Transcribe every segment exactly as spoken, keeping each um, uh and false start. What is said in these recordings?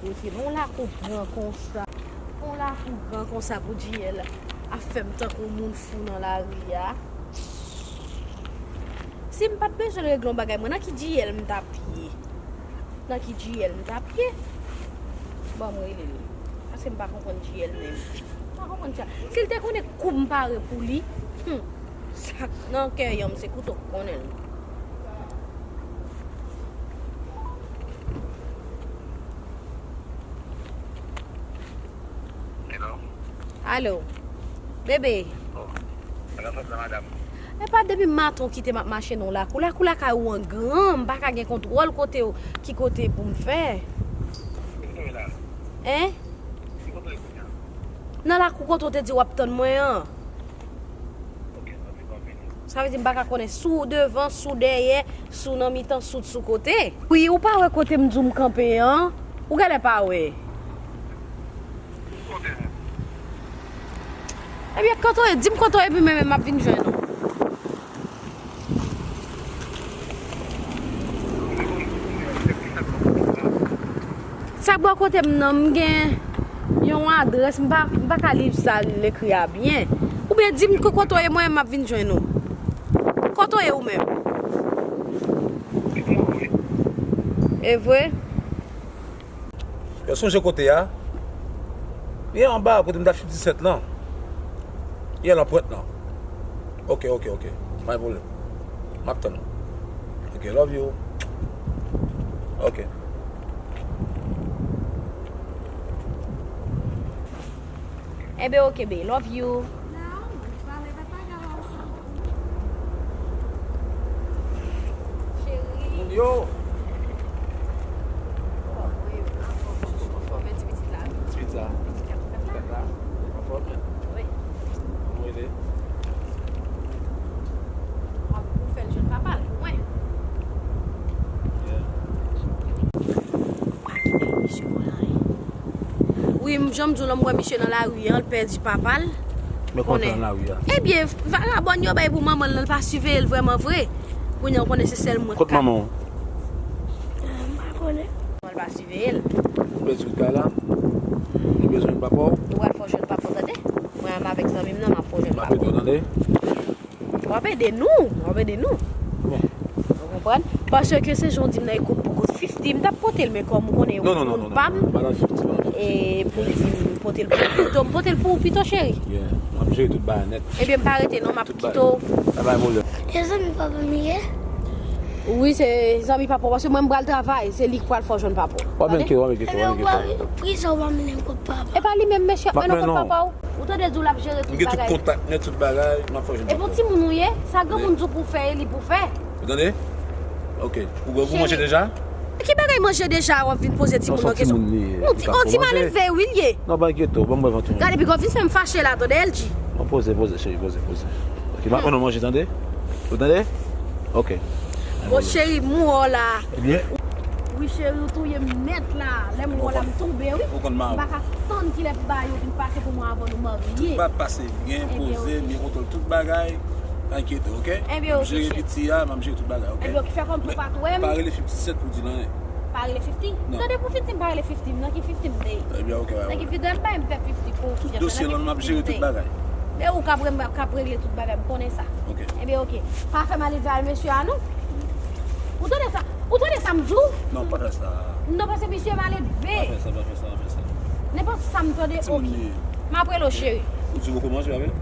Yon lakou gran konsa. Yon lakou gran konsa pou J L ap fè m tankou moun fou nan lari a. Si m pa t bezwen regle yon bagay, mwen, nan ki J L m t ap ye? Nan ki J L m t ap ye? Ban m rele l. Paske m pa konprann J L menm. M pa konprann sa. Si l te konnen kou m pare pou li, hmm, sa k nan kè yanm se kouto k konnen l. Hello. Alo. Bebe. Oh. Sa k ap fèt la, madanm? Epa depi maten w kite m ap mache nan lakou. Lakou lakay ou an gran, m pa ka gen kontwòl kote w, ki kote pou m fè. Ki kote w ye la? Hein? Ki kote w ye kounye a? Nan lakou kote w te di w ap tann mwen an. Ok, anvi m ap vini. Sa vle di m pa ka konnen si w devan, si w dèyè, si w nan mitan, si w sou kote. Wi, ou pa wè kote m di w m kanpe an? Ou genlè pa wè. Kote? Ebyen, kote w ye? Di m kote w ye, epi mwen menm m ap vin jwenn ou. Sa bò kote m nan, m gen yon adrès, m pa, m pa ka li sa l ekri a byen. Oubyen di m ko-, kote w ye, mwen m ap vin jwenn ou. Kote w ye ou menm? E vre? Yo sonje kote a? Li anba kote m ta fifty cent lan. Li nan pwent lan. Ok, ok, ok. Pa gen pwoblèm. M ap tann ou. Ok, love you. Ok. Enben, ok, bae. Love you. Cheri. Yo. Anfòm, ti pitit la. Ti pitit la. Pitit la, pitit la. Anfòm? Wi. Kòman w rele? W ap, ou fè l jwenn papa l pou mwen. Yeah. Wi, m, jan m di w lan, m wè misye nan lari an, l pèdi papa l. Men konnen. Konnen. Ebyen, vagabòn yo bay pou manman l, l pa siveye l vrèman vre. Kounye a, w konnen se sèl mwen. Kot manman w? M pa konnen. Manman l pa siveye l. Ou pèdi tout kay la? Ou bezwen papa w? Nou pral fè w jwenn papa w, tande? Mwen menm avèk zanmi m nan, m ap fè w jwenn papa w. M ap ede w, tande? W ap ede nou, w ap ede nou. Bon. Ou konprann? Paske se jan w di m nan, e kout pou kout fifty, m t ap pote l, men kòm ou konnen, non, non, non, non, non, pa m. Pa nan fifty, pa nan fifty. E pou m di m pote l pou ou pito, m pote l pou ou pito, cheri. Yeah. M ap jere tout bagay nèt. Ebyen, m pa rete non, m ap kite w. Sa bay pwoblèm. E zanmi papa m ye? Wi, se zanmi papa w, paske mwen m pral travay, se li k pral fè w jwenn papa w. W ap menke, w ap menke, w ap menke. Poukisa w pa mennen m kot papa? E pa li menm, mesye, ap mennen w kot papa w. Ou tande di w l ap jere tout bagay. M gen tout kontak nèt, tout bagay, m ap fè w jwenn papa w. E bon timoun ou ye, sa granmoun di w pou w fè, e li pou w fè. Ou tande? Ok. Ou, ou manje deja? Ki bagay manje deja, w ap vin poze timoun nan kesyon? Yon ti, yon ti mal elve, wi, l ye. Non, pa enkyete w, ban m bwè vant ou. Gade, pi gwo vin fè m fache la, tande, L G. Bon, poze, poze, cheri, poze, poze. Ok, m ap mennen w manje, tande? Ou tande? Ok. Bon, cheri, m wè w la. Ebyen? Wi, cheri, ou touye m nèt la. Lè m wè w la, m tonbe, wi. M pa ka tann kilè ba yo vin pase pou mwen avan nou marye. Tout va pase byen, poze, m gen kontwòl tout bagay. Pa enkyete w, ok? M ap jere piti a, m ap jere tout bagay, ok? Ebyen, ok, fè kòm pou pa t wè m. Pa rele fifty cent pou di l anyen. Pa rele fifty? Non. Tande pou fifty, m pa rele fifty, m nan ki fifty m te ye? Ebyen, ok, pa gen pwoblèm. Nan ki fifty m pa ye, m fè fifty pou fifty. Tout dosye lan, m ap jere tout bagay. E ou k ap re-, k ap regle tout bagay, m konnen sa. Ok. Ebyen, ok. Pa fè malelve a mesye a, non. Ou tande sa? Ou tande sa m di w? Non, pa fè sa. Non, paske misye malelve. Pa fè sa, pa fè sa, pa fè sa. Nenpòt sa m tande, ok. M ap rele w, cheri. Ou di w poko manje, pa vre?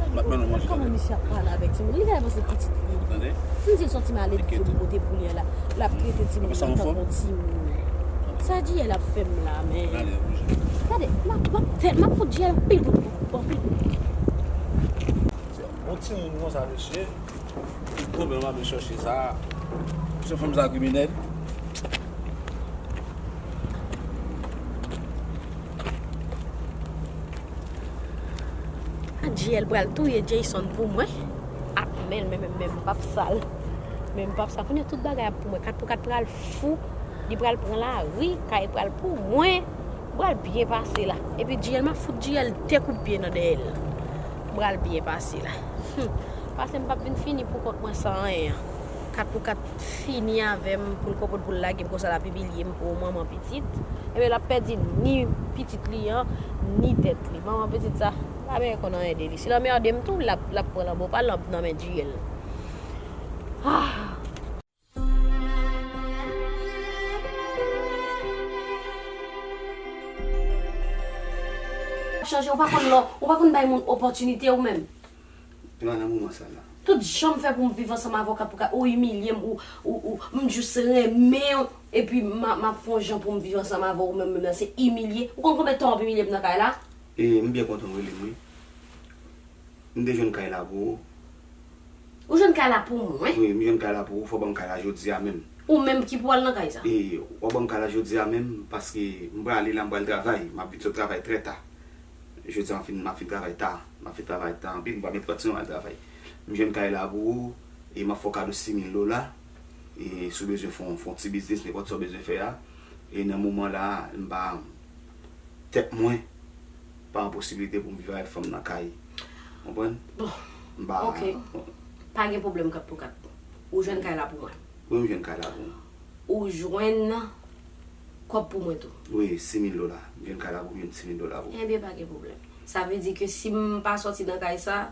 M ap mennen w manje, tande? Kòman misye ap pale avèk timoun? Li genlè panse pitit li. Tande? Si m di l se yon ti malelve m pote pou li a la, l ap trete timoun nan tankou timoun. Sa J L ap fè m la, men. Gade, m ap, m ap tèt, m ap fout J L anpil kout, anpil kout. Bon timoun konsa, mesye. Ki pwoblèm w ap vin chèche sa? Mesye, fanm sa kriminèl. A, J L pral touye Jayson pou mwen. Ak men l, men, men, men m p ap sa l. Men m p ap sa l. Kounye a tout bagay ap pou mwen. Kat pou kat pral fou. Li pral pran lari. Kay pral pou mwen. M pral byen pase la. Epi J L, m ap fout J L de kout pye nan dèyè l. M pral byen pase la. Hum. Pase m p ap vin fini pou kont mwen san anyen an. Kat pou kat fini avè m pou l konprann pou l lage m konsa l ap imilye m pou manman pitit. Ebyen l ap pèdi ni pitit li an, ni tèt li. Manman pitit sa, pa menm konn anyen de li. Si l anmède m tou, l ap, l ap pran lanmò pa l nan men Djiyèl. Ah! Chanje, ou pa konn lò, ou pa konn bay moun opòtinite ou menm. Epa nan moman sa la. Tout jan m fè pou m viv ansanm avè w, kat pou kat, ou imilye m, ou, ou, ou, m jis renmen w, epi m a, m ap fè yon jan pou m viv ansanm avè w, ou menm, menm nan se imilye. Ou konn konbyen tan w ap imilye m nan kay la? E, m byen kontan w rele m, wi. M te jwenn kay la pou ou. Ou jwenn kay la pou mwen? Wi, m jwenn kay la pou ou, fò w ban m kay la jodi a menm. Ou menm ki pou al nan kay sa? E, w ap ban m kay la jodi a menm, paske m prale la, m pral travay, m ap vin sot travay trè ta. Jodi a m ap fin, m ap fin travay ta. M ap fin travay ta anpil, m pa met pati non al travay. M jwenn kay la pou ou, e m ap fè w kado sis mil dola. E si w bezwen fè yon, fè yon ti biznis, nenpòt sa w bezwen fè a. E nan moman la, m pa, tèt mwen pa an posibilite pou m viv avèk fanm nan kay. Konprann? Bon. M pa, ok. Bon. Pa gen pwoblèm kat pou kat. Ou jwenn kay la pou mwen. Wi, m jwenn kay la pou ou. Ou jwenn kòb pou mwen tou. Wi, sis mil dola. M jwenn kay la pou ou, m jwenn sis mil dola pou ou. Ebyen, pa gen pwoblèm. Sa vle di ke si m pa sòti nan kay sa,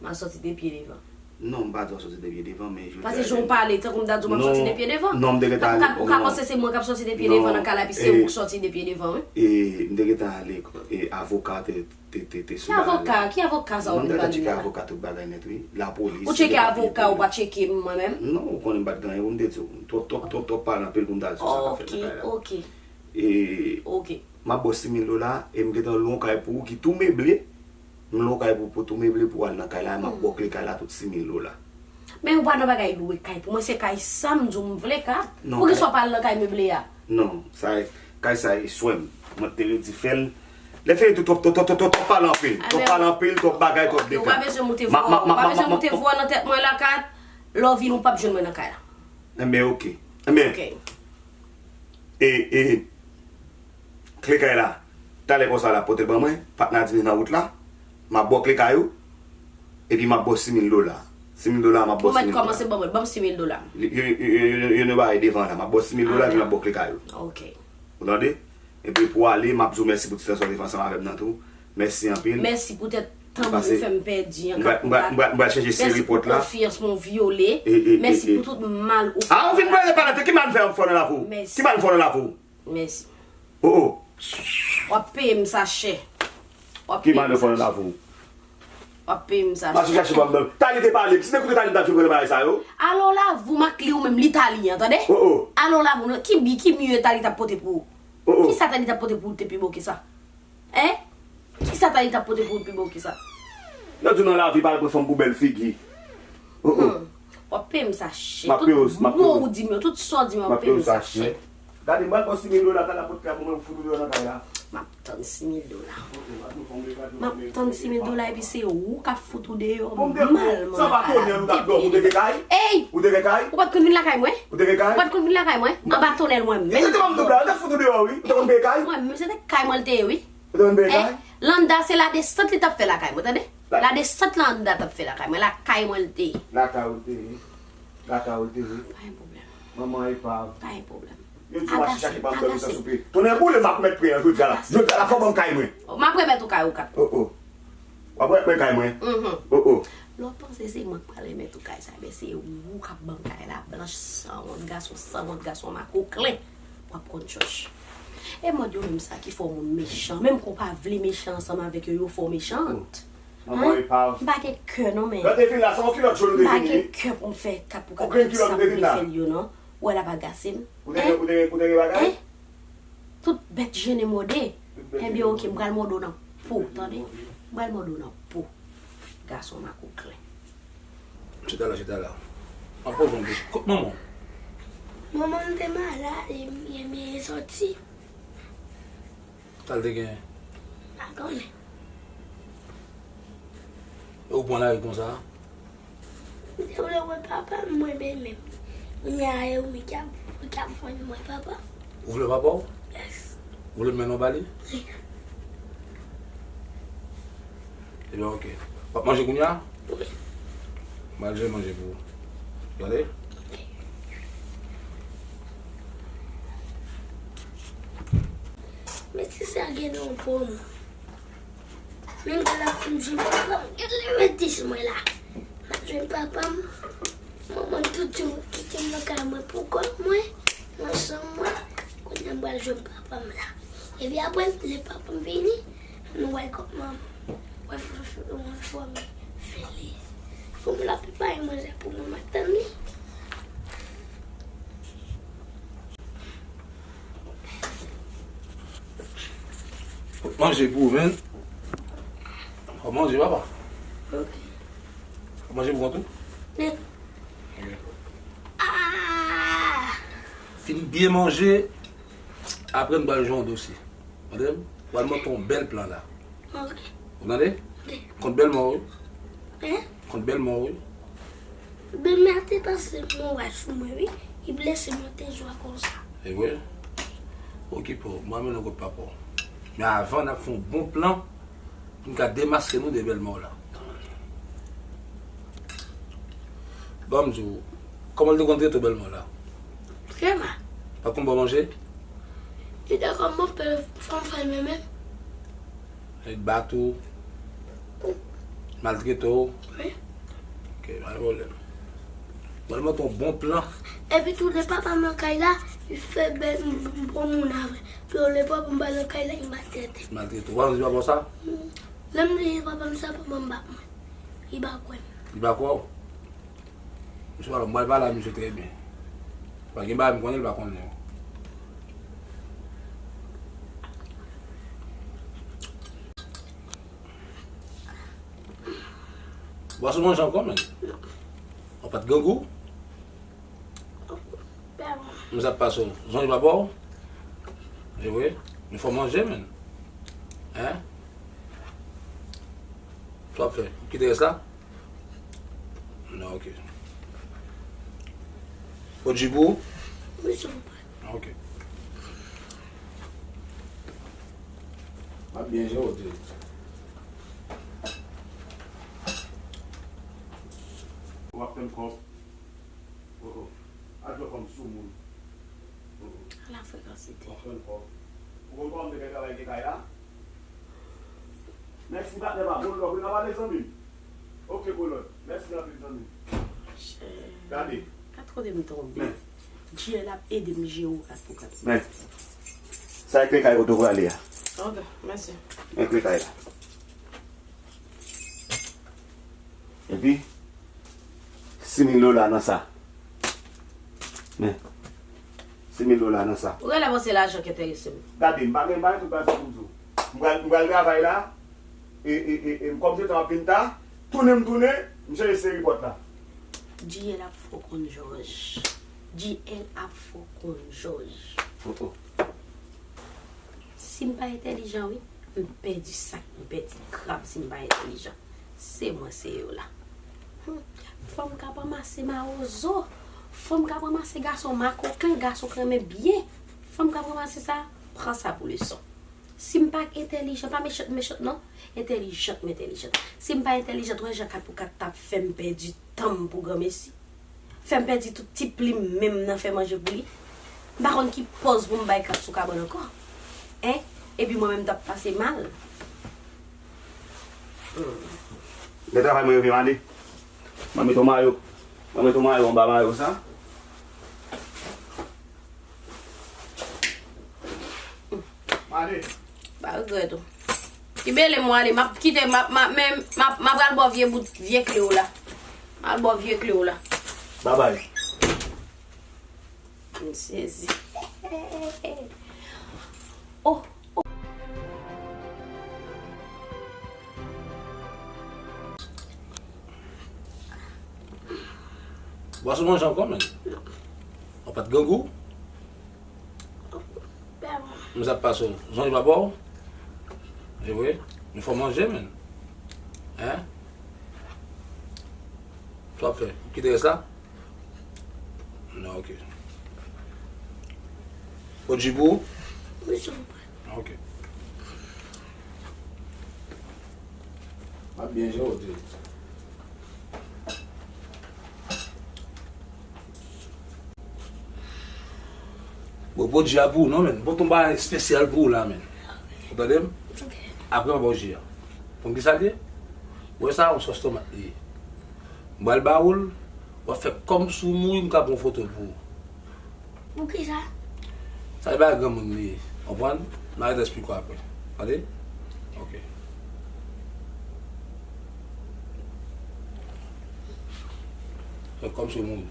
m a sòti de pye devan. Non, m pa di w sòti de pye devan, men jodi a. Paske jan w pale, tankou m ta di w m ap sòti de pye devan. Non, m te gentan ale. Ou ka, ou ka panse se mwen k ap sòti de pye devan nan kay la, epi se ou k sòti de pye devan, wi. E, m te gentan ale, e, avoka te te, te, te sou bagay la. Ki avoka? Ki avoka sa w vin pale la? Non, m te tcheke avoka tout bagay nèt, wi. Lapolis. Ou tcheke avoka, ou pa tcheke m, mwen menm? Non, ou konnen m pa t gen anyen pou m te di w. Twòp, twòp, twòp, twòp pale anpil pou m ta di w sa k ap fèt nan kay la. Ok, ok. E, ok. M ap ba w sis mil dola, e m gentan lwe yon kay pou ou ki tou meble. M lwe yon kay pou, pou tou meble pou w al nan kay la, e m ap ba w kle kay la tout sis mil dola. Men ou pa nan bagay lwe kay pou mwen, se kay sa m di w m vle, kat. Non, poukisa w pa al nan kay meble a? Non, sa e, kay sa e swè m. Mwen te redi fè l. Lè fini tou, twòp, twòp, twòp, twòp, twòp pale anpil. Twòp pale anpil, twòp bagay, twòp deta. Ou pa bezwen moute vwa, ou pa bezwen moute vwa nan tèt mwen la, kat. Lè w vini, ou p ap jwenn mwen nan kay la. Enben, ok. Enben, e, e, kle kay la. Talè konsa l ap pote l ban mwen, patnè a di m nan wout la, m ap ba w kle kay ou, epi m ap ba w sis mil dola. Sis mil dola, m ap ba w sis mil dola. Ou mèt kòmanse ban mwen, ban m sis mil dola. Li, yo, yo, yo, yo, yo, yo ba e devan la, m ap ba w sis mil dola, epi m ap ba w kle kay ou. Ok. Ou tande? Epi pou ale, m ap di w mèsi pou ti tan sa w te fè ansanm avè m nan tou. Mèsi anpil. Mèsi poutèt tan mwen fè m pèdi an. M pral, m pral, m pral, m pral chanje seri pòt la. Mèsi pou konfyans mwen vyole. E, e, e, e. Mèsi pou tout mal ou fè. A, ou vin pale pa nan tèt, ki mal m fè, fè nan lavi w? Mèsi. Ki mal m fè nan lavi w? Mèsi. Oh, oh. W ap peye m sa chè. W ap peye m sa chè. Ki mal yo fè nan lavi w? W ap peye m sa chè. Mache chache pa m nan. Tali te pale m. Si te koute Tali, m t ap jwenn bagay sa yo. Alò lavi w, m ak li, ou menm, li Tali an, tande? Oh, oh. Alò lavi w, ki bi, ki mye Tali t ap pote pou ou? Oh, oh. Kisa Tali t ap pote pou ou te pi bon ke sa? Hein? Kisa Tali t ap pote pou ou pi bon ke sa? Yo di w nan lavi, pa al pran fanm pou bèl figi. Oh, oh. Hmm. W ap peye m sa chè. Tout mo ou di m yo, tout sa w di m yo, w ap peye m sa chè. Gade, m pral pran sis mil dola, Tali ap pote la pou mwen, m fout ou deyò nan kay la. M ap tann sis mil dola. M ap tann sis mil dola, epi se ou k ap fout ou deyò mal, mwen. Sa pa konnen ou t ap dòmi, ou te gen kay? Ey! Ou te gen kay? Ou pa t konn vin lakay mwen? Ou te gen kay? Ou pa t konn vin lakay mwen? Anba tonnèl mwen menm. Ou te konn peye kay? Ou te konn peye kay? Mwen menm, se te kay mwen l te ye, wi. Ou te konn peye kay? Hein? Landa, se ladesant li t ap fè lakay mwen, tande? Ladesant Landa t ap fè lakay mwen, lakay mwen l te ye. Lakay ou l te ye. Lakay ou l te ye. Pa gen pwoblèm. Manman epav. Pa gen pwoblèm. Yo di w mache chache pa m dòmi san soupe. Tonnè boule, m ap mèt pran jodi a la. Jodi a la, fò w ban m kay mwen. M ap remèt ou kay ou, kat. Oh, oh. W ap remèt mwen kay mwen? Mhm. Oh, oh. Lè w panse se mwen k pral remèt ou kay sa, men se ou k ap ban m kay la, blanch sanwont, gason sanwont, gason makoklen. W ap konn chòch. E mòd yo menm sa ki fè w moun mechan. Menm kan w pa vle mechan ansanm avèk yo, yo fè w mechant. Oh. Manman epav. M pa gen kè non, men. Lè w te vin la, se yon kilòt jòn ou te vin, wi. M pa gen kè pou m fè kat pou kat tout sa m vle fè l yo non. Ou wè l ap agase m. Ou te gen, ou te gen, ou te gen bagay? Hein? Tout bèt jennen mòde. Tout bèt jennen mòde. Ebyen, ok, m pral mòde w nan po, tande? M pral mòde w nan po. Gason makoklen. Chita la, chita la. M ap poze yon kesyon. Kot manman w? Manman m te malad, e m, e m ye sòti. Sa l te genyen? M pa konnen. E ou pran lari konsa? M te vle wè papa m, mwen, men menm. Kounye a, e ou menm ki ap, ki ap fann mwen papa. Ou vle papa w? Yes. Ou vle m mennen w ba li? Wi. Ebyen, ok. W ap manje kounye a? Wi. M al jere manje pou ou. Tande? Sa gen yon bon moun. Menm lè l ap fin jwenn papa m, gade leve dis mwen la. M ap jwenn papa m. Manman m toujou kite m nan kay mwen pou kont mwen, nan chanm mwen. Kounye a m pral jwenn papa m la. Epi apre, lè papa m vini, nou wè kòman mwen fè yon fanmi feliz. Pou m la prepare manje pou mwen, m ap tann li. Pot manje pou ou, men. Fò manje, papa. Ok. Fò manje pou kont ou? Men. Ok. Ah! Fin byen manje, apre n pral jwe yon dosye. Tande m? Pral monte yon bèl plan la. Ok. Ou tande? Ok. Kont bèl mò, wi. Hein? Kont bèl mò, wi. Bèlmè a te pase mò waj sou mwen, wi. Li blese mwen te jwa konsa. E vre? Okipe w, mwen mennen w kot papa w. Men avan, n ap fè yon bon plan pou n ka demaske nou de bèlmè w la. Ban m di w, kòman l te konn trete w, bèlmè w la? Trè mal. Pa t konn ba w manje? Li te konn monpe fanm fè l menm menm. Li t bat ou? Maltrete w? Wi. Ok, pa gen pwoblèm. Mwen, mwen monte yon bon plan. Epi tou, lè papa m nan kay la, li fè bèl m, m pran moun avè. Tou, lè papa m pa nan kay la, li maltrete m. Maltrete w. Ou pa konn di papa w sa? Mm. Lè m di papa m sa, papa m bat mwen. Li pa kwè m. Li pa kwè w? Misye pa, mwen pale a misye trè byen. Pa gen bagay m konnen, l pa konnen yo. Bwasou manje ankò, men. Ou pa t grangou? Men sa k pase w? Zonbi pa ba w? E vre? Men fò manje, men. Hein? Sa w ap fè? Ou kite rès la? Non, ok. Pot ji pou ou? Wi, silvouplè. Ok. M ap byen jere w, Dye. W ap fè m kòb. Oh, oh. Adjò fanm soumoun. Oh, oh. La frekansite. W ap fè m kòb. Ou konn kòman m te fè travay ki kay la? Mèsi, patnè pa m. Bon lòk, wi, n a pale, zanmi m. Ok, Kolòd. Mèsi anpil, zanmi m. Monchè. Gade. Gad kote m tonbe. Men. Djiyèl ap ede m jere w kat pou kat. Men. Sa e kle kay kote w prale a. Ok, mèsi. Men kle kay la. Epi, sis mil dola nan sa. Men. Sis mil dola nan sa. Ou genlè panse lajan ki enterese m. Gade, m pa gen, m pa gen tout bagay pou m di w. M pral, m pral travay la. E, e, e, e, kòm se tan ap vin ta, tounen m tounen, m chèche seri pòt la. Djiyèl ap fè w konn jòj. Djiyèl ap fè w konn jòj. Oh, oh. Si m pa entèlijan, wi, m pèdi sak, m pèdi krab si m pa entèlijan. Se mwen, se yo la. Hmm. Fanm k ap ranmase mawozo. Fanm k ap ranmase gason makoken, gason k renmen byen. Fanm k ap ranmase sa, pran sa pou leson. Si m pa entèlijan, pa mechant, mechant non. Entèlijant, m entèlijant. Si m pa entèlijant, wè jan kat pou kat t ap fè m pèdi tan m pou granmesi. Fè m pèdi tout ti plim menm nan fè manje pou li. M pa konn ki pòz pou m bay kat sou kabann ankò. Hein? Epi mwen menm t ap pase mal. Lè travay mwen rive, m ale. Mwen mete yon mayo. Mwen mete yon mayo anba mayo sa. M ale. Pa regrèt ou. Ki bele mwen ale, m ap kite, m ap, m ap, men, m ap, m ap pral ba w vye bout, vye kle w la. M al ba w vye kle w la. Babay. M sezi. Oh, oh. Bwasou manje ankò, men. Ou pa t grangou? Men sa k pase w? Zonbi pa ba w? E vre? Men fò manje, men. Hein? Sa w ap fè? Ou kite rès la? Non, ok. Pot ji pou ou? Wi, silvouplè. Ok. M ap byen jere w, Dye. Bon, pot ji a pou ou, non, men. Bon, ton bagay espesyal pou ou la, men. Ou tande m? Ok. Apre m ap ba w ji a. Konn kisa l ye? Ou wè sa, yon sòs tomat li ye. M pral ba ou l, w ap fè kòmsi w mouri, m ka pran yon foto l pou ou. Poukisa? Sa se bagay granmoun li ye. Konprann? M a rete esplike w apre. Tande? Ok. Fè kòmsi w mouri.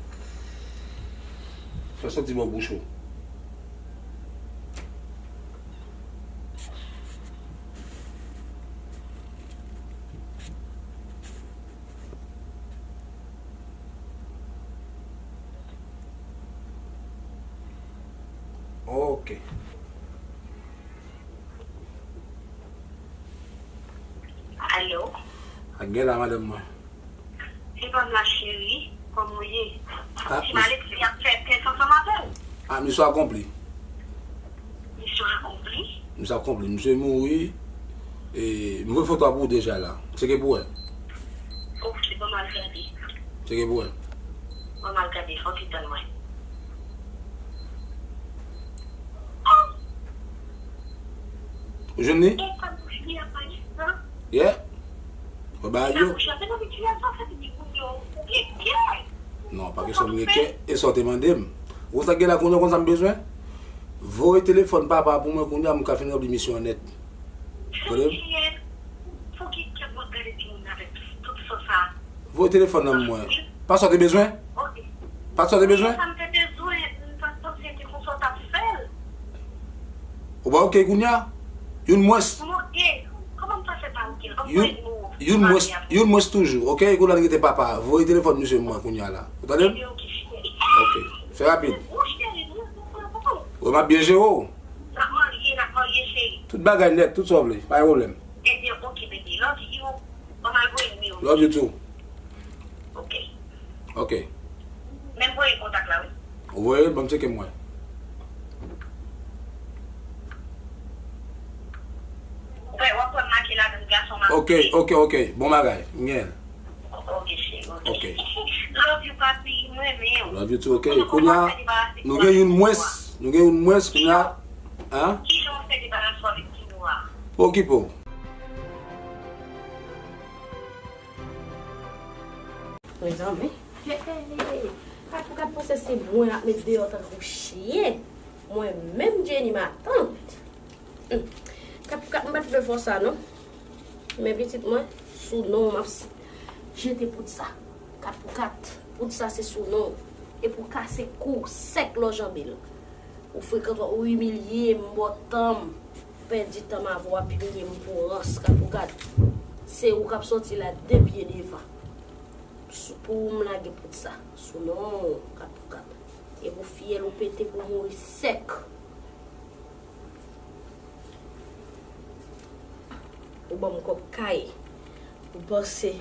Fè santi bò bouch ou. Ok. Alo? Ak gen la, madanm mwen. Se pa m la, cheri. Kòman w ye? Ah, si misye maladi ap fè tès ansanm avè w. Ah, misyon akonpli. Misyon akonpli? Misyon akonpli. Misye mouri. E, m voye foto a pou ou deja la. Tcheke pou wè. Ok, ban m al gade. Tcheke pou wè. Ban m al gade, fò w tann mwen. Ou jwenn li? Yeah. Mwen ba yo. Non, pa kesyon m gen kè. E sa w te mande m. Ou sa gen la kounye a, konn sa m bezwen? Voye telefòn papa pou mwen kounye a, m ka fin ranpli misyon an nèt. Tande m? Voye telefòn nan mwen. Pa sa w te bezwen? Pa sa w te bezwen? Ou ba ok kounye a? Youn mwens. Youn, youn mwens, youn mwens toujou, ok? Kounye a n rete papa. Voye telefòn misye mwen kounye a la. Ou tande m? Ok. Fè rapid. Ou m ap byen jere w. Tout bagay nèt, tout sa w vle. Pa gen pwoblèm. Love you too. Ok. Ok. Men m voye kontak la, wi. Ou voye l, ban m tcheke m wè. Frè, w ap wè m make ladan gason m ap Ok, ok, ok. Bon bagay. M gen l. Ok, cheri, ok. Ok. Love you, papi. M renmen w. Love you too, ok. Kounye a, nou gen youn mwens. Nou gen youn mwens, kounye a. Hein? Kijan w fè debarase w avèk Tino a? Pa okipe w. Mezanmi. Hey, hey, hey, hey. Kat pou kat panse se mwen ap met deyò tankou chyen. Mwen menm Jenny matant. Hmm. Kat pou kat m pa t vle fè w sa non. Men pitit mwen, sou non w m ap s-, jete poud sa. Kat pou kat. Poud sa se sou non w. E pou kase kou w sèk lè w janbe l. Ou frekan twòp, ou imilye m, bò tan m, pèdi tan m avè w, ap imilye m pou rans, kat pou kat. Se ou k ap sòti la de pye devan. Sou, pou m lage poud sa, sou non w, kat pou kat. E pou fyèl ou pete pou mouri sèk. Ou ban m kòb kay. Ou panse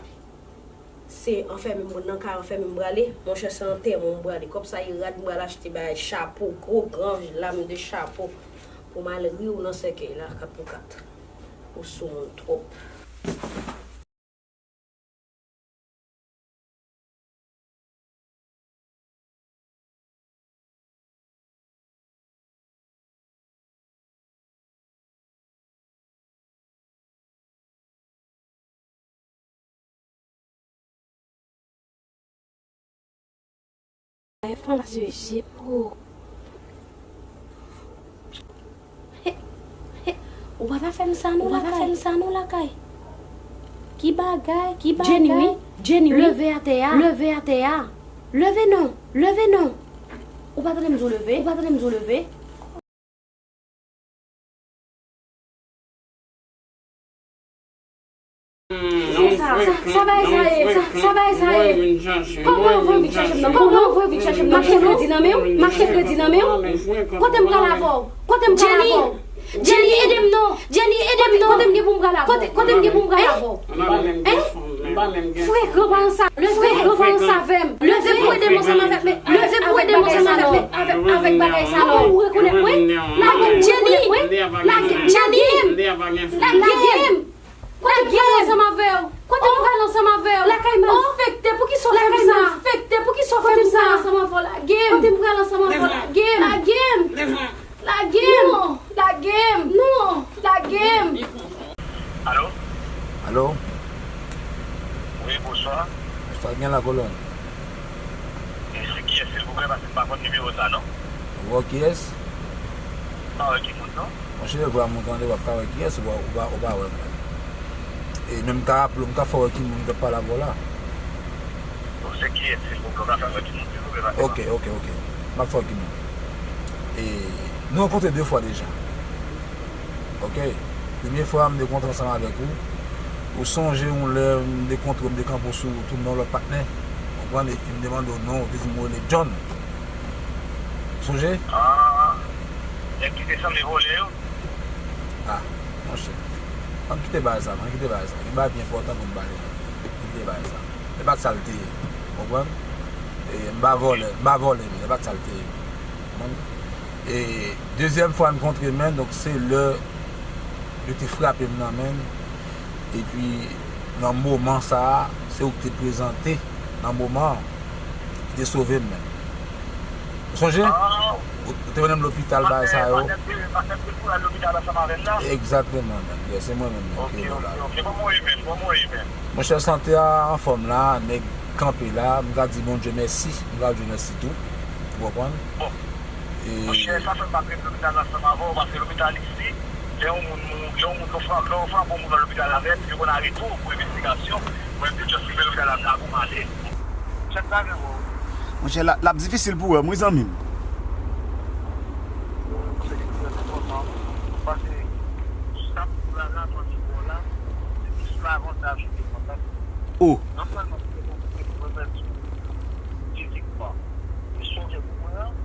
se anfèmen m nan kay, anfèmen m prale? Monchè, se antèman m prale. Kòb sa ye rad, m pral achte bagay, chapo, gwo gran lam de chapo pou m al ri w nan sèkèy la, kat pou kat. Ou soumoun twòp. Fè yon ti jespo. He, he, ou pa ta fè m sa non lakay. Ou pa ta fè m sa non lakay. Ki bagay, ki bagay? Jenny, wi. Jenny, wi. Leve atè a. Leve atè a. Leve non, leve non. Ou pa tande m di w leve? Ou pa tande m di w leve? Sa, sa, sa bagay sa ye? Sa, sa bagay sa ye? Kòman w voye vin chache m nan? Kòman w voye vin chache m nan? M achte kredi nan men w? M achte kredi nan men w? Kote m pral avè w? Kote m pral avè w? Jenny, ede m non. Jenny, ede m non. Kote m gen pou m pral avè w? Kote, kote m gen pou m pral avè w? Hein? Frekan pa ansanm. Leve, frekan pa ansanm avè m. Leve pou ede m ansanm avèk, leve pou ede m ansanm avèk, avèk, avèk bagay sa non. Ou rekonèt mwen? Lage m, Jenny. Lage m. Lage m. Lage m. Kote m pral ansanm avè w? Kote m pral ansanm avè w? Lakay m enfekte, poukisa w fè m sa? Lakay m enfekte, poukisa w fè m sa? Kote m pral ansanm avè w? Lage m. Kote m pral ansanm avè w? Lage m. Lage m. Lage m. Non. Lage m. Gen la kolòn. E se kiyès, silvouplè, paske m pa konn nimewo sa, non. Ou wè kiyès? M pa wè ki moun, non. Monchè, vwa m ou tande, w ap ka wè kiyès, ou pa, ou pa, ou pa wè mwen. E menm ka raple w, m ka fè w wè ki moun k ap pale avè w la. Bon, se kiyès, silvouplè, w ka fè m wè ki moun, silvouplè, paske... Ok, ok, ok. M ap fè w wè ki moun. E nou rankontre de fwa deja. Ok. Premye fwa m te kontre ansanm avèk ou, ou sonje yon lè m te kontre w, m te kanpe w sou tou non lòt patnè. Konprann? Epi m te mande w non, ou te di m ou rele John. Ou sonje? Ah, nèg ki te sanble vòlè yo? Ah, monchè. Ann kite bagay sa, ann kite bagay sa. Gen bagay pi enpòtan pou n pale. Ann kite bagay sa. Se pa t sa l te ye. Konprann? E m pa vòlè, m pa vòlè, men se pa t sa l te ye. Konprann? E dezyèm fwa n kontre, men, donk, se lè yo te frape m nan men, epi nan moman sa a, se ou ki te prezante nan moman an, ki te sove m, men. Ou sonje? Ah. Ou, ou te mennen m lopital, bagay sa yo. Patnè, patnè, patnè, te pou al lopital ansanm avè m nan. Egzakteman, men. Yes, se mwen menm, men, ki rele w la. Ok, ok, ok. Kòman w ye menm? Kòman w ye menm? Monchè, sante a anfòm la, nèg kanpe la, m ka di Bondye mèsi, m ka di Bondye mèsi tou. Ou konprann? Bon. E monchè, sa fè m pa t rete lopital ansanm avè w, paske lopital isi, lè yon moun mou-, lè yon moun, lè w fra-, lè w frape yon moun nan lopital avè l, yo konn arete w pou envestigasyon. Mwen, m te just rive lopital la, m la pou m ale. Chèf la gen wè w. Monchè, l ap, l ap difisil pou wè m, wi, zanmi m. Se li ki trè enpòtan. Paske sa m di la, la, mwen di w la, se plis lavantaj ou te kontan. Oh. Non sèlman pou te konprann fizikman, li sonje pou mwen an,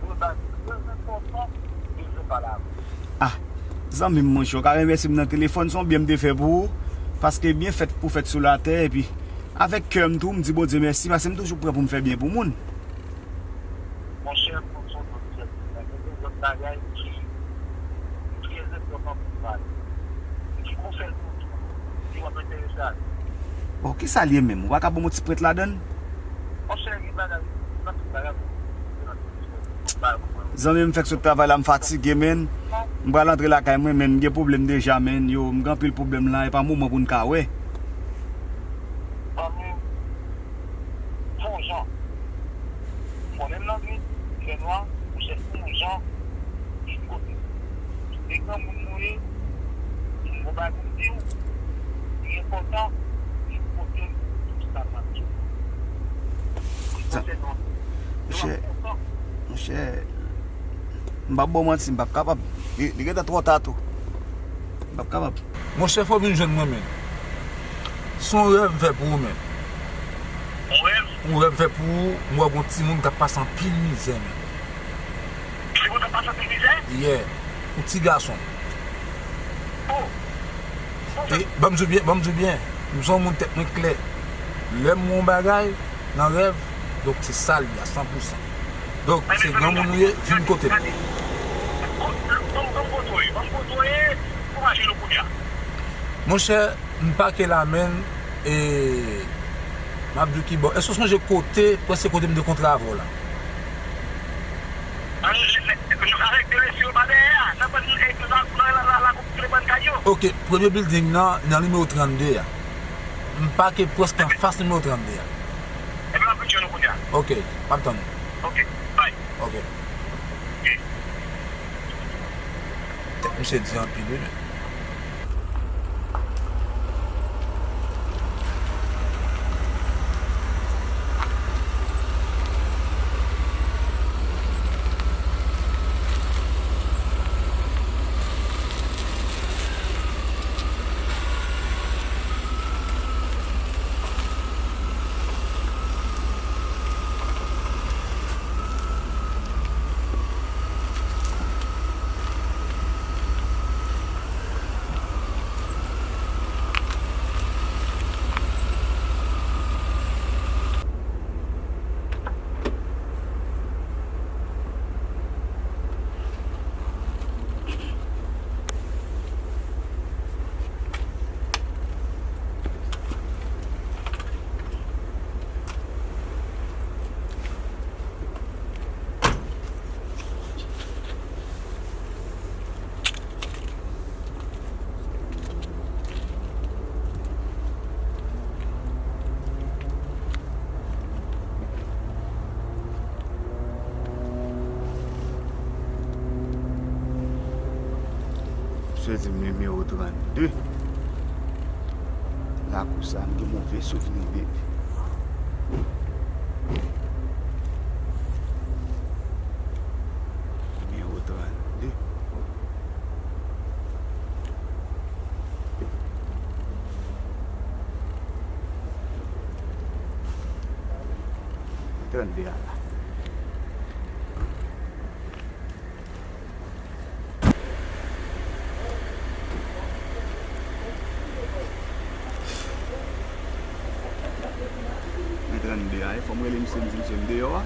pou yon bagay ki trè enpòtan, li vle pale avè w. Ah, zanmi m, monchè, w ka remèsye m nan telefòn, se yon byen m te fè pou ou, paske byen fèt pou fèt sou latè, epi avèk kè m tou, m di Bondye mèsi, paske m toujou prè pou m fè byen pou moun. Monchè, m konn se yon nonm sèl, men gen de lòt bagay ki trè enpòtan pou m pale, e ki konsène w tou, e w ap enterese a li. Bon, kisa l ye menm? Ou pa ka ban m yon ti prent ladan l? Monchè, gen bagay, gen anpil bagay pou m di nan telefòn. Zanmi m, fèk sot travay la, m fatige, men. M pral antre lakay mwen, men m gen pwoblèm deja, men. Yo, m gen anpil pwoblèm la, e pa moman pou n ka wè. Zanmi, fè yon jan. Konnen m nan nwit, fè nwa, monchè, fè yon jan, vin kote m. Tout de granmoun nou ye, m gon bagay pou m di w, li enpòtan, vin kote m, tout sa m ap di w. Li konsène w. Monchè, monchè, m p ap ba w manti, m p ap kapab. Li, li gentan twò ta tou. M p ap kapab. Monchè, fò w vin jwenn mwen, men. Se yon rèv m fè pou ou, men. Yon rèv? Yon rèv m fè pou ou, m wè gon timoun k ap pase anpil mizè, men. Timoun k ap pase anpil mizè? Yeah. Yon ti gason. Oh. E, ban m di w byen, ban m di w byen. M se yon moun tèt mwen klè. Lè m wè yon bagay, nan rèv, donk se sa l ye a san pou san. Donk, se granmoun ou ye, vin kote m. Monchè, m pake la, men, e, m ap di w kibò. Èske w sonje kote, prèske kote m te kontre avè w la? Ok, premye building nan, nan nimewo trannde a. M pake prèske anfas nimewo trannde a. Ebyen, m ap vin jwenn ou kounye a. Ok, m ap tann ou. Ok, bye. Ok. Ok. Tèt misye di anpil, wi, men. Yo di m nimewo trannde. Lakou sa, m gen move souvni de li. Nimewo trannde. Trannde a la. Men trannde a, fò m rele misye, m di misye m deyò a.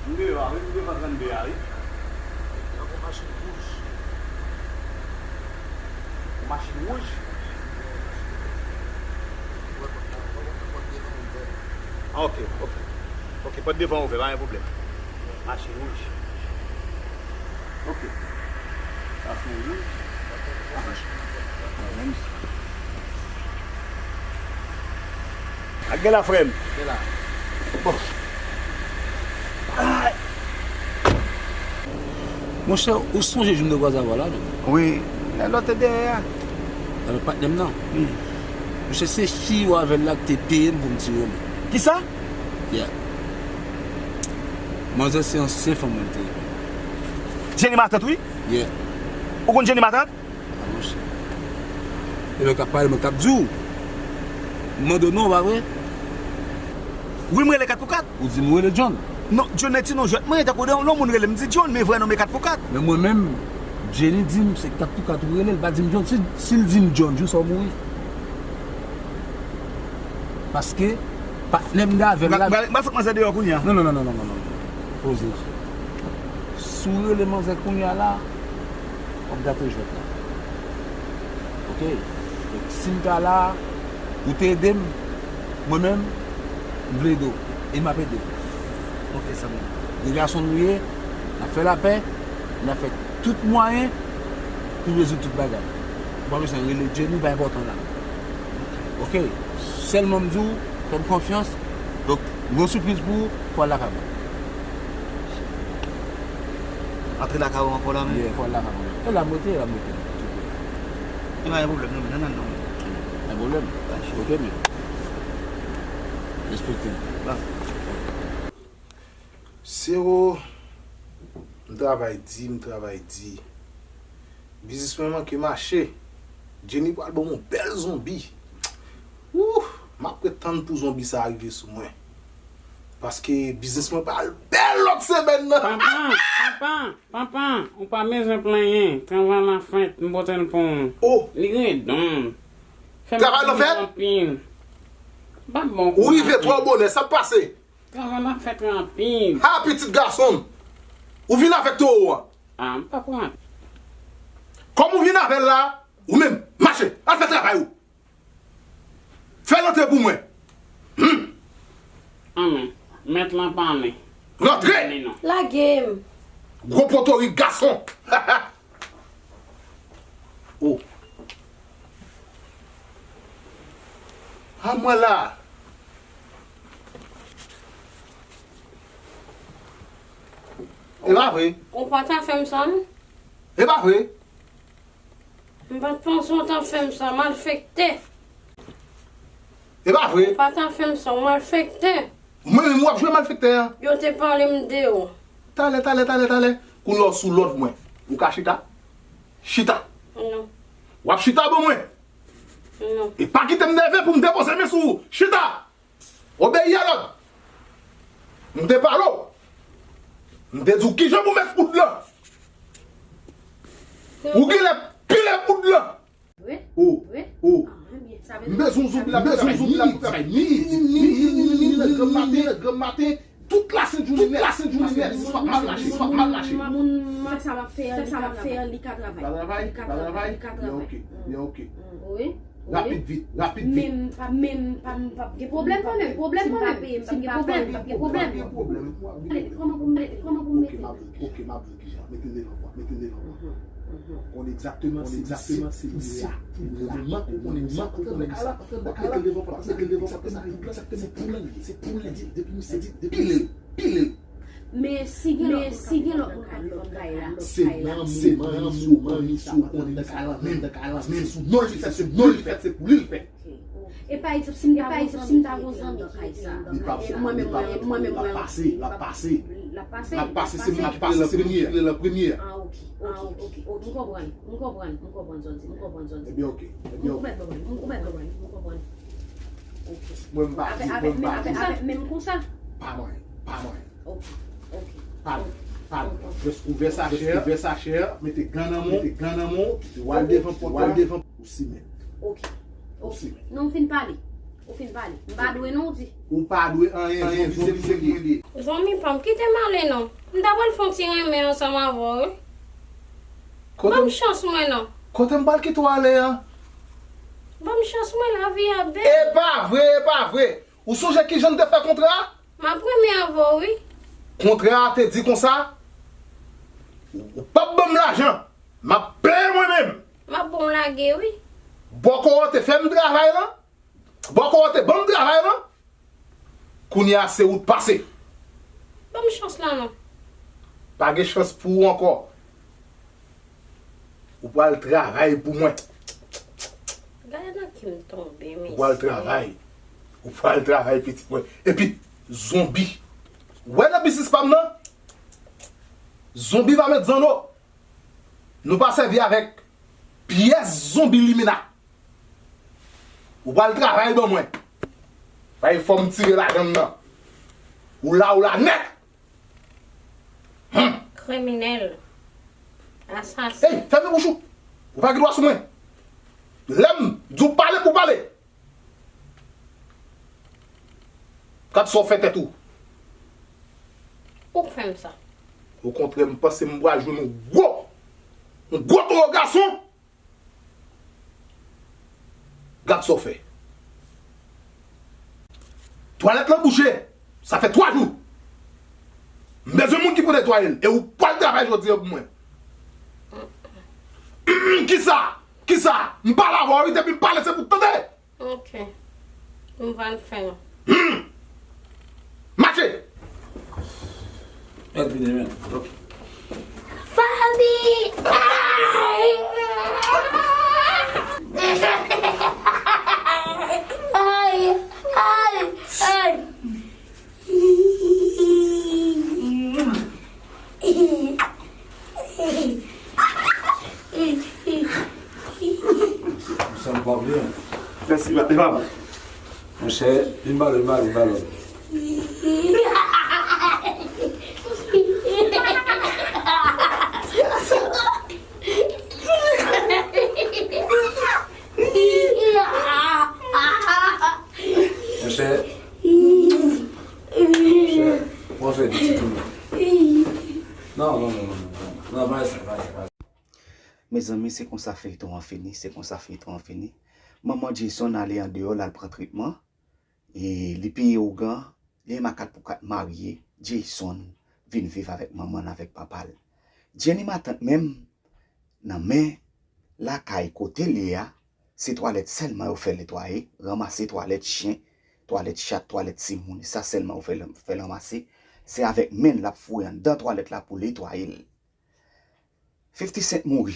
M deyò a wi, m devan trannde a wi. Yon machin wouj. Yon machin wouj? Ah, ok, ok. Ok, pòt devan ouvè, pa gen pwoblèm. Machin wouj. Ok. Machin wouj. Ak gen la, frè m. Gen la. Bon. Ay. Monchè, ou sonje jou m te kwaze avè w la, non? Wi, lè lòt te dèyè a. Avèk patnè m nan? Wi. Monchè, se fi w avè l la ki te peye m pou m tire w. Kisa? Yeah. Manzè se ansyen fanm mwen te ye. Jenny Matant, wi? Yeah. Ou konn Jenny Matant? Ah, monchè. E mwen k ap pale, mwen k ap di w. M mande w non, pa vre? Wi, m rele kat pou kat. Ou di m rele John. Non, John nan ti non jwèt mwen, tankou lè yon moun rele m di John, men vrè non m e kat pou kat. Men mwen menm, Jenny di m se kat pou kat ou rele l, pa di m John. Si, si l di m John, jou sa w mouri. Paske, patnè m de avè l la. M pral fout manzè deyò kounye a. Non, non, non, non, non, non, non. Poze. Si w rele manzè kounye a la, w ap gate jwèt la. Ok? Donk, si m ta la, ou te ede m, mwen menm, m vle ede w. E m ap ede w. Ok, zanmi. De gason nou ye, n ap fè lapè, n ap fè tout mwayen pou rezoud tout bagay. Ou pa bezwen rele Jenny, pa enpòtan la. Ok? Sèlman m di w, fè m konfyans. Donk, m gen yon sipriz pou ou, fò w al lakay mwen. Antre lakay ou ankò la menm? Yeah, fò w al lakay mwen. E la m rete, la m rete. E pa gen pwoblèm non, men, nan, nan, non. Pa gen pwoblèm. Ok, men. Respekte m. Ba. Sero, m travay di, m travay di. Biznis mwen manke mache. Jenny pral ban m yon bèl zonbi. Wouh! M ap ret tann pou zonbi sa a rive sou mwen. Paske biznis mwen pral bèl lòt semèn nan. Papa, papa, papa, ou pa bezwen plenyen. Travay la fèt, m pote l pou ou. Oh! Li ret don. Travay la fèt? Anpil. M pa bon. Ou rive twò bonè, sa k pase? Travay la fèt rapid. Ha, pitit gason m! Ou vin avèk towo a? Ah, m pa pran. Kòm ou vin avè l la, ou menm, mache, al fè travay ou. Fè l antre pou mwen. Hmm. Anmè, mèt lan pale. Rantre! Lage m. Gwo potorik gason. Oh. A mwen la. E pa vre. Ou pa ta fè m sa, non? E pa vre. M pa t panse w ta fè m sa, malfektè. E pa vre. Ou pa ta fè m sa, w malfektè. Mwen menm w ap jwe malfektè a. Yo te pale m de ou. Talè, talè, talè, talè. Kounye a w sou lòd mwen. Ou ka chita? Chita. Non. W ap chita ban mwen. Non. E pa kite m nève pou m depoze men sou ou. Chita! Obeyi a lòd. M te pale w. M te di w kijan pou met poud lan. Ou genlè pile poud lan. Wi. Oh, wi. Oh. Ah, men sa vle di m bezwen zonbi la, m bezwen zonbi la pou travay ni, ni, ni nan granm maten, nan granm maten. Tout lasent jounen nèt, tout lasent jounen nèt, biznis pa mal mache, pa mal mache. Moun sa m ap fè an, li ka travay. Li ka travay, li ka travay, li ka travay. Bien, ok, bien, ok. Wi. Rapid vit, rapid vit. Men m pa, men m pa, m p ap gen pwoblèm kanmenm. Pwoblèm kanmenm. Si m pa peye, m p ap gen pwoblèm, m p ap gen pwoblèm. Kòman pou m mete, kòman pou m mete? Ok, m ap, ok, m ap di w kijan. Mete l devan pòt, mete l devan pòt. Konn egzakteman, konn egzakteman se li a. Ou konnen mwen, ou konnen mwen, ou konnen sa. W ap mete l devan pòt la, mete l devan pòt la, sa egzakteman pou mwen li ye. Se pou mwen li ye. Depi m se, depi m se, pile l, pile l. Men si gen lòt moun k ap viv anndan kay la, se nan moman misye konnen sa pa t anndan kay la menm, anndan kay la menm, sou non li fèt, se non li fèt, se pou li l fèt. E pa egzanp, si m ta, pa egzanp, si m ta gon zanmi ki rete anndan kay sa, e mwen menm, mwen, mwen menm, l ap pase, l ap pase. L ap pase, l ap pase, se mwen ki kile l an premye, kile l an premye. Ah, ok, ah, ok, ok, m konprann, m konprann, m konprann sa w di, m konprann sa w di. Ebyen, ok, ebyen, ok. M konprann, m konprann, m konprann. Ok. Mwen, m pa di, mwen, m pa di. Avèk, avèk, menm konsa? Pa mwen, pa mwen. Ok, ok. Pale, pale. Jis ouvè sachè, ouvè sachè, mete gan nan men w, mete gan nan men w, w al devan pòt la, w al devan, ou simen. Ok, ok. Ou simen. Non, ou fin pale. Ou fin pale. M pa dwe non, ou di. Ou pa dwe anyen, anyen, zonbi se mwen li ye. Zanmi pa m, kite m ale non. M ta pral fè yon ti renmen ansanm avè w, wi. Ban m chans mwen non. Kote m pral kite w ale a? Ban m chans mwen, lavi a bèl. E pa vre, e pa vre. Ou sonje kijan n te fè kontra a? M ap renmen avè w, wi. Kontra a te di konsa, ou p ap ban m lajan, m ap peye mwen menm. M ap ba w lage, wi. Bòkò w te fè m travay lan, bòkò w te ban m travay lan, kounye a se ou t pase. Ban m chans lan non. Pa gen chans pou ou ankò. Ou pral travay pou mwen. Gade nan ki m tonbe, mesye. Ou pral travay. Ou pral travay, pitit mwen. Epi, zonbi. Ou wè nan biznis pa m nan? Zonbi pa met zanno. Nou pa sèvi avèk pyès zonbi limena. Ou pral travay ban mwen. Bay fò m tire lajan m nan. Ou la, ou la nèt. Kriminèl. Asasen. Ey, fèmen bouch ou. Ou pa gen dwa sou mwen. Lè m di w pale pou w pale. Gad sa w fè tèt ou. Ou k fè m sa. Okontrè, m panse m pral jwenn yon gwo, yon gwo toro gason. Gad sa w fè. Twalèt lan bouche. Sa fè twa jou. M bezwen moun ki pou netwaye l. E ou pral travay jodi a pou mwen. Kisa? Kisa? M pale avè w, wi, depi m pale, se pou w tande. Ok. M pral fè l. Hmm. Mache! Mèt vini, men. Ok. Fabi! Ay! Ay! Ay! Ay! Sa m pa byen. Mèsi, pa, pa. Monchè, vin ba lòt, vin ba lòt, vin ba lòt. Monchè. Monchè, pran fè pitit ou. Non, non, non, non, non. Non, pa sa, pa sa, pa sa. Mezanmi, se konsa feyton an fini, se konsa feyton an fini. Manman Jason ale andeyò, l al pran tretman. E li peye ougan, li menm a kat pou kat marye, Jason vin viv avèk manman l, avèk papa l. Jenny matant menm, nan men lakay kote l ye a, se twalèt sèlman yo fè l netwaye, ranmase twalèt chen, twalèt chat, twalèt timoun, e sa sèlman yo fè l, fè l ranmase. Se avèk men l l ap foure anndan twalèt la pou l netwaye l. Fifty Cent mouri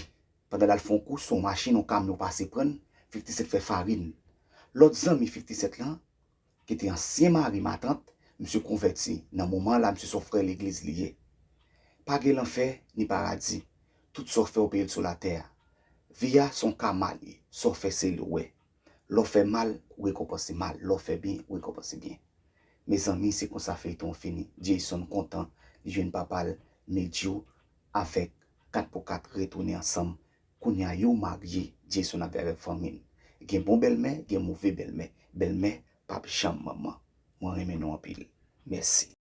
pandan l al fè yon kous, yon machin, yon kamyon pase pran l, Fifty Cent fè farin. Lòt zanmi Fifty Cent lan, ki te ansyen mari matant, misye konvèti. Nan moman la, misye se yon frè legliz li ye. Pa gen lanfè, ni paradi. Tout sa w fè, w peye l sou latè a. Vi a se yon kama li ye. Sa w fè, se li w wè. Lè w fè mal, ou rekonpanse mal. Lè w fè byen, ou rekonpanse byen. Mezanmi, se konsa feyton an fini. Jason kontan, li jwenn papa l, Nedjou, avèk kat pou kat retounen ansanm. Kounye a yo marye, Jason ap viv avèk fanmi l. Gen bon bèlmè, gen move bèlmè. Bèlmè p ap janm manman. Mwen renmen nou anpil. Mèsi.